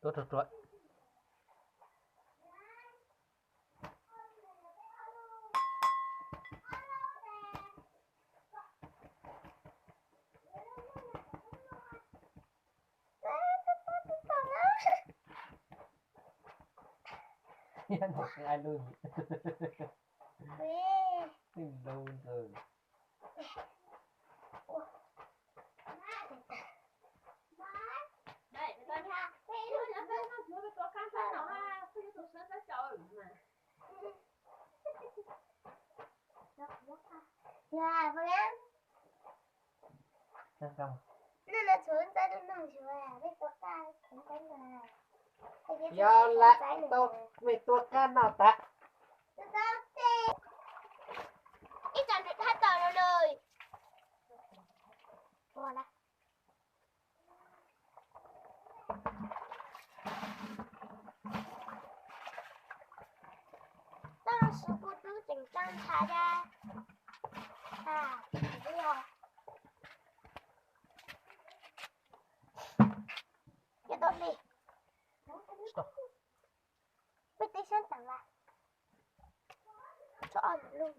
Tuav rau ruam. Ai lub. Lub ntawd. Yog lam tau mej tua qab no tas. Ib tsam nws dhab tawm los nws. Tau su kuj twb tseem tag nrho da. Yog tau li. Peb tib sab teem las. Tso ob lub.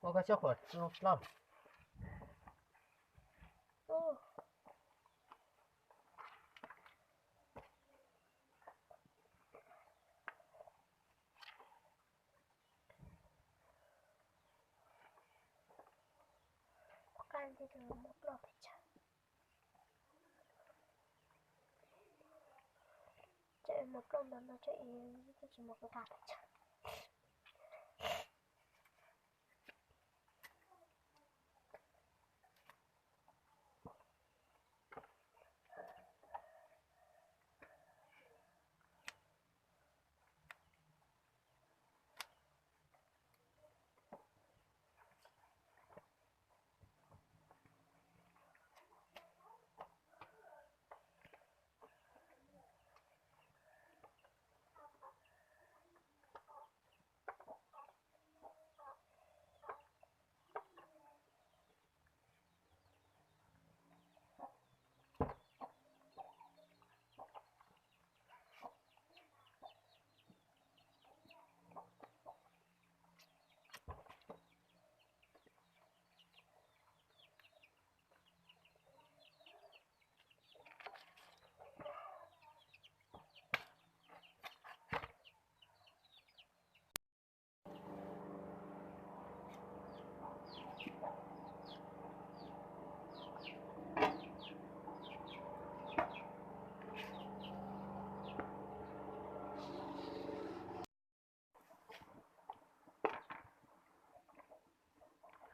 Ua koj xyob khuam tsis loj. Tseem mus plob ntawd no tseem tsis mus nqa pes tsawg.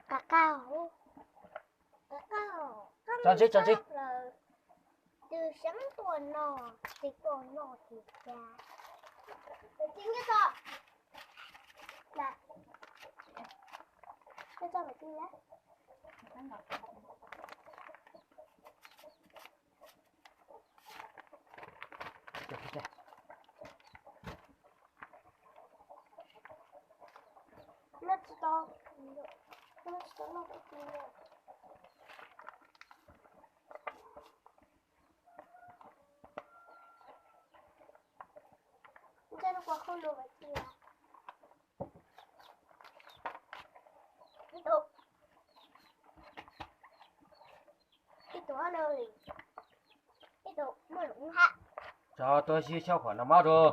Qab qab, qab qab, tso ntsib, tso ntsib. Twb xeeb tuaj no, twb tuaj no twb cas. Pem tij nyob tso. Nyob tso pem tij na. Noj tsis tau, noj tsis tau noj pem tij na. Ntshe lub kua qhauj no mas cia. Ib tug. Tuaj sib xyob qhov no mab rau.